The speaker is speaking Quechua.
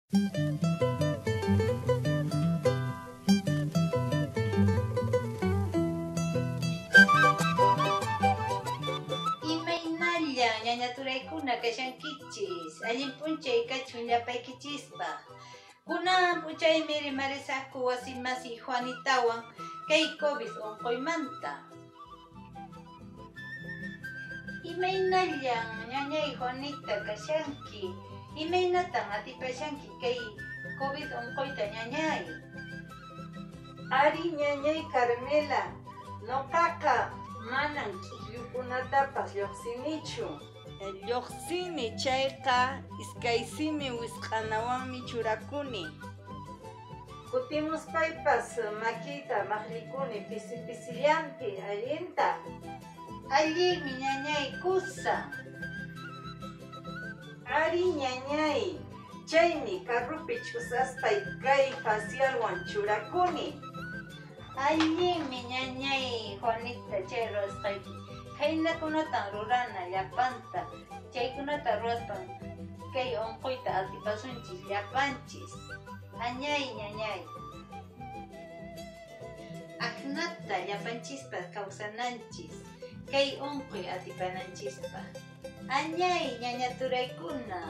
Imaynalla ñaña turaykuna kashankichis, allin p'unchay kachun llapaykichispaq. Kunan p'unchaymi rimarisaqku wasimasiy Juanitawan kay COVID unquymanta. Imaynallan ñañay Juanita kashanki, imaynatan atipashanki kay COVID unquyta ñañay? Ari ñañay Carmela, nuqaqa manan k'ikllukunatapas lluqsinichu. Lluqsini chayqa iskay simi wisq'anawanmi churakuni. Kutimuspaypas makiyta maqllikuni pisi pisillanpi allinta. Allinmi ñañay kusa. Ari ñañay, chaymi carrupi ch'usaspay kay facialwan churakuni. Allinmi ñañay Juanita chay ruwasqayki. Khaynakunatan rurana llapanta, chaykunata ruwaspan kay unquyta atipasunchis llapanchis. Añay ñañay. Aknata llapanchispas kawsananchis kay unquy atipananchispaq. Añay ñaña turaykuna.